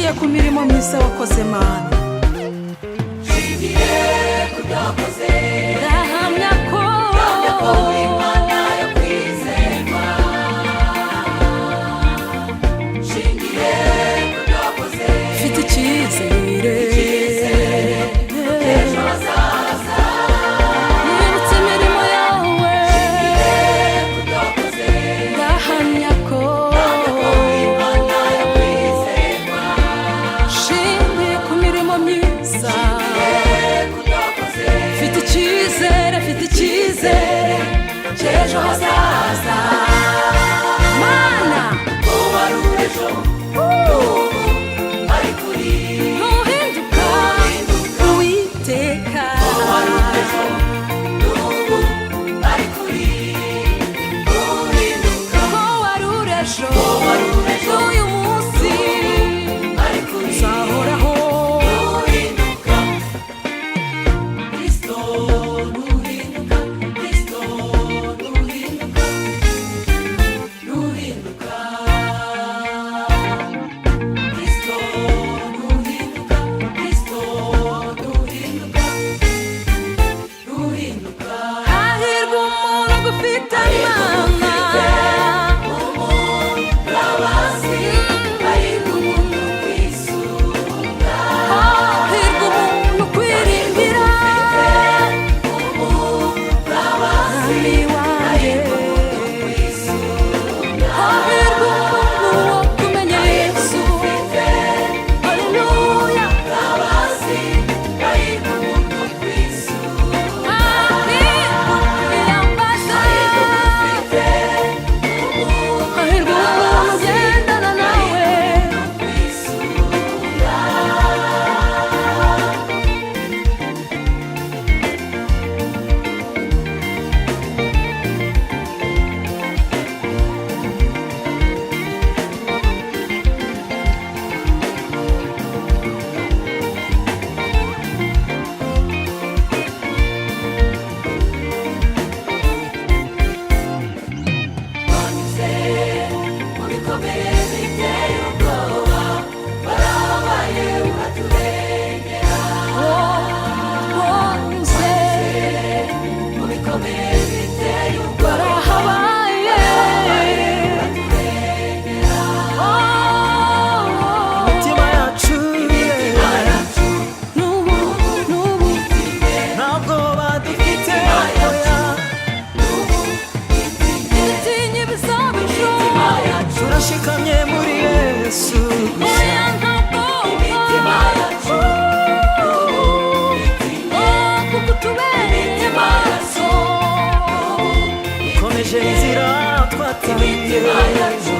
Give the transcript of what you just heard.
Nshingiye ku mirimo myiza wakoze, Mana. Nshingiye ku byo wakoze. Ndahamya ko Ndahamya ko uri Imana yo kwizerwa. Nshingiye ku byo wakoze. Mfite icyizere. Icyizere cy'ejo hazaza. Nibutse imirimo yawe. Nshingiye ku byo wakoze. Ndahamya ko Ndahamya ko uri Imana yo kwizerwa. Nshingiye ku mirimo myiza. Nshingiye ku byo wakoze. Mfite icyizere, mfite icyizere cy'ejo hazaza, Mana. Uwari ejo n'ubu ari kuri. Ntuhinduka, Uwiteka. Uwari ejo n'ubu ari kuri, ntuhinduka. Ko wari uri ejo Wari uri ejo, n'uyu munsi ari kuri, uzahoraho. Ntuhinduka, Kristo, ntuhinduka, Kristo, ntuhinduka, ntuhinduka, Kristo, ntuhinduka, Kristo, ntuhinduka, ntuhinduka. Hahirwa umuntu ugufite, Mana. Umurabazi, hahirwa umuntu kwisunga. Hahirwa umuntu ukwiringira. Umurabazi, Mwami wanjye. hahirwa umuntu kwisunga. Hahirwa umuntu wo kumenya Yesu. Haleluya. Umurabazi, hahirwa umuntu kwisunga. Hahirwa ukwiyambaza. Hahirwa umuntu ugendana nawe. Kwisunga. Banyuze mu bikomere biteye ubwoba, barabaye uraturengera. Wanyuze Mu bikomere biteye ubwoba, barahabaye. uraturengera. Imitima yacu, Imitima yacu N'ubu, n'ubu ntabwo badufite, oya. ntidutinye ibizaba ejo. Imitima yacu, Turashikamye muri Yesu gusa. Oya, ntabwo imitima yacu, Oh, kuko utubereye maso. Ukomeje inzira twatangiye. Imitima yacu.